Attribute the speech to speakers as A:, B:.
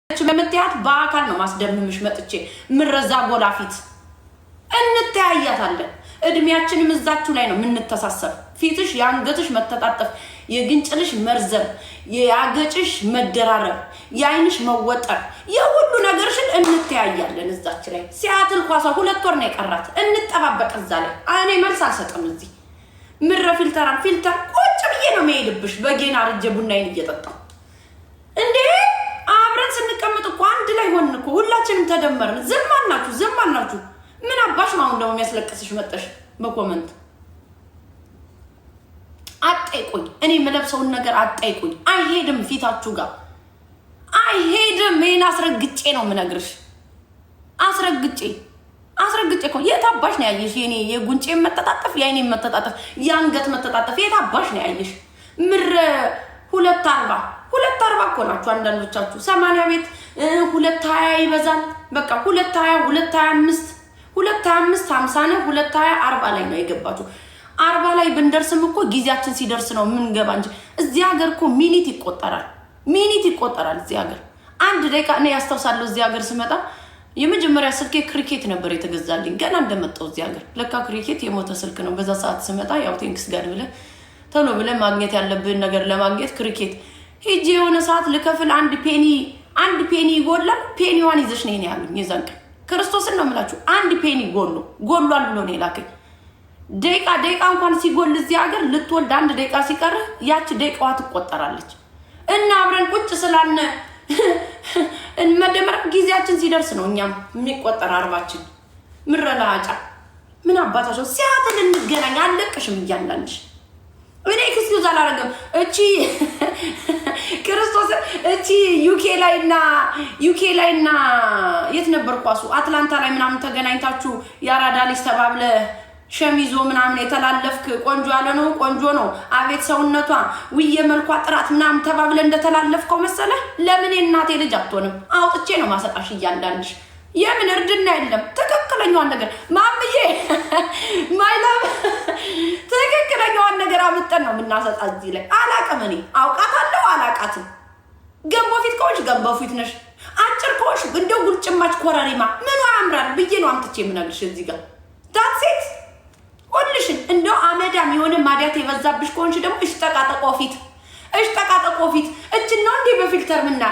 A: የምትያት በአካል ነው ማስደምምሽ። መጥቼ ምረዛ ጎላ ፊት እንተያያታለን። እድሜያችንም እዛችሁ ላይ ነው የምንተሳሰብ። ፊትሽ፣ የአንገትሽ መተጣጠፍ፣ የግንጭልሽ መርዘም፣ የአገጭሽ መደራረብ፣ የአይንሽ መወጠር፣ የሁሉ ነገርሽን እንተያያለን እዛች ላይ። ሲያትል ኳሷ 2 ወር ነው የቀራት። እንጠባበቅ እዛ ላይ። እኔ መልስ አልሰጥም። እዚህ ምረ filter filter ቁጭ ብዬ ነው የምሄድብሽ። በጌን አርጀ ቡናዬን እየጠጣሁ። እንዴ፣ አብረን ስንቀመጥ እኮ አንድ ላይ ሆንን እኮ፣ ሁላችንም ተደመርን። ዝም አልናችሁ፣ ዝም አልናችሁ። ምን አባሽ ነው አሁን ደግሞ የሚያስለቅስሽ? መጠሽ በ comment አጠይቁኝ። እኔ የምለብሰውን ነገር አጠይቁኝ። አይሄድም፣ ፊታችሁ ጋር አይሄድም። ይሄን አስረግጬ ነው የምነግርሽ። አስረግጬ አስረግጬ እኮ። የት አባሽ ነው ያየሽ? የኔ የጉንጬ መተጣጠፍ፣ የአይኔ መተጣጠፍ፣ የአንገት መተጣጠፍ የት አባሽ ነው ያየሽ? ምር 2.40 2.40 እኮ ናችሁ አንዳንዶቻችሁ። 80 ቤት 2.20 ይበዛል። በቃ 2.20፣ 2.25፣ 2.25 50 ነው። 2.20 40 ላይ ነው የገባችሁ። 40 ላይ ብንደርስም እኮ ጊዜያችን ሲደርስ ነው የምንገባ እንጂ እዚህ ሀገር እኮ minute ይቆጠራል። Minute ይቆጠራል እዚህ ሀገር፣ 1 ደቂቃ። እኔ ያስታውሳለሁ፣ እዚህ ሀገር ስመጣ የመጀመሪያ ስልኬ Cricket ነበር የተገዛልኝ ገና እንደመጣው እዚህ ሀገር። ለካ Cricket የሞተ ስልክ ነው። በዛ ሰዓት ስመጣ ያው thanks God ብለህ ቶሎ ብለህ ማግኘት ያለብህን ነገር ለማግኘት Cricket ሄጄ የሆነ ሰዓት ልከፍል አንድ penny፣ አንድ penny ይጎላል። Penny ዋን ይዘሽ ነይ ነው ያሉኝ የዛን ቀን። ክርስቶስን ነው የምላችሁ። አንድ penny ጎሎ ጎሏል ብሎ ነው የላከኝ። ደቂቃ ደቂቃ እንኳን ሲጎል እዚህ ሀገር ልትወልድ 1 ደቂቃ ሲቀርህ ያች ደቂቃዋ ትቆጠራለች። እና አብረን ቁጭ ስላልነ መደመር ጊዜያችን ሲደርስ ነው እኛም የሚቆጠር 40ችን። ምረላጫ ምን አባታቸው ሲያትል እንገናኝ። አለቅሽም እያንዳንድሽ። እኔ excuse አላረግም። እቺ ክርስቶስ እቺ UK ላይ እና የት ነበር ኳሱ፣ አትላንታ ላይ ምናምን ተገናኝታችሁ የአራዳ ልጅ ተባብለ ሸሚዞ ምናምን የተላለፍክ፣ ቆንጆ ያለ ነው፣ ቆንጆ ነው፣ አቤት ሰውነቷ፣ ውየ መልኳ ጥራት ምናምን ተባብለ እንደተላለፍከው መሰለ። ለምን የእናቴ ልጅ አትሆንም? አውጥቼ ነው ማሰጣሽ እያንዳንድሽ። የምን እርድና የለም። ትክክለኛዋን ነገር ማምዬ my love፣ ትክክለኛዋን ነገር አምጠን ነው የምናሰጣ። እዚህ ላይ አላቅም፣ እኔ አውቃታለሁ አላቃትም። ገንቦ ፊት ከሆንሽ ገንቦ ፊት ነሽ፣ አጭር ከሆንሽ እንደው ጉልጭማች ኮረሪማ ምኑ ያምራል ብዬ ነው አምጥቼ የምነግርሽ እዚህ ጋር። That's it። ሁልሽን እንደው አመዳም የሆነ ማዲያት የበዛብሽ ከሆንሽ ደግሞ እሽጠቃጠቆ ፊት፣ እሽጠቃጠቆ ፊት እችን ነው እንዲህ በ filter ምና